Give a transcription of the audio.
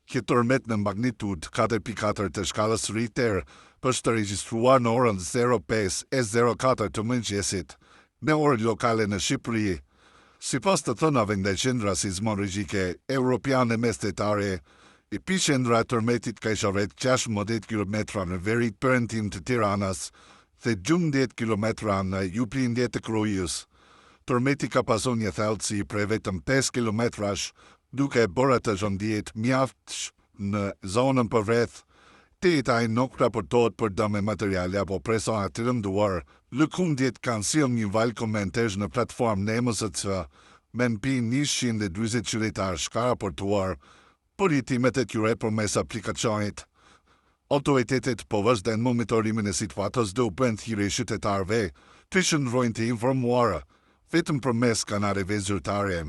Një tërmet në magnitudë 4.4 të shkallës Richter është regjistruar në orën 05:04 të mëngjesit, me orë lokale në Shqipëri. Sipas të thënave nga Qendra Sizmologjike Europiane Mesdhetare, epiqendra e tërmetit ka isha rreth 16 kilometra në veri perëndim të Tiranës dhe 12 kilometra në juglindje të Krujës. Tërmeti ka pasur një thellësi prej vetëm 5 kilometrash, duke e bërë atë të ndihet mjaft në zonën përreth. Deri nuk raportohet për dëme materiale apo persona të lënduar. Lëkundjet kanë sjellë një valë komentesh në platformën e MSC, me mbi 140 qytetarë që ka raportuar përjetimet e tyre përmes aplikacionit. Autoritetet po vazhdojnë monitorimin e situatës dhe u bëjnë thirrje qytetarëve të qëndrojnë të informuar vetëm përmes kanaleve zyrtare.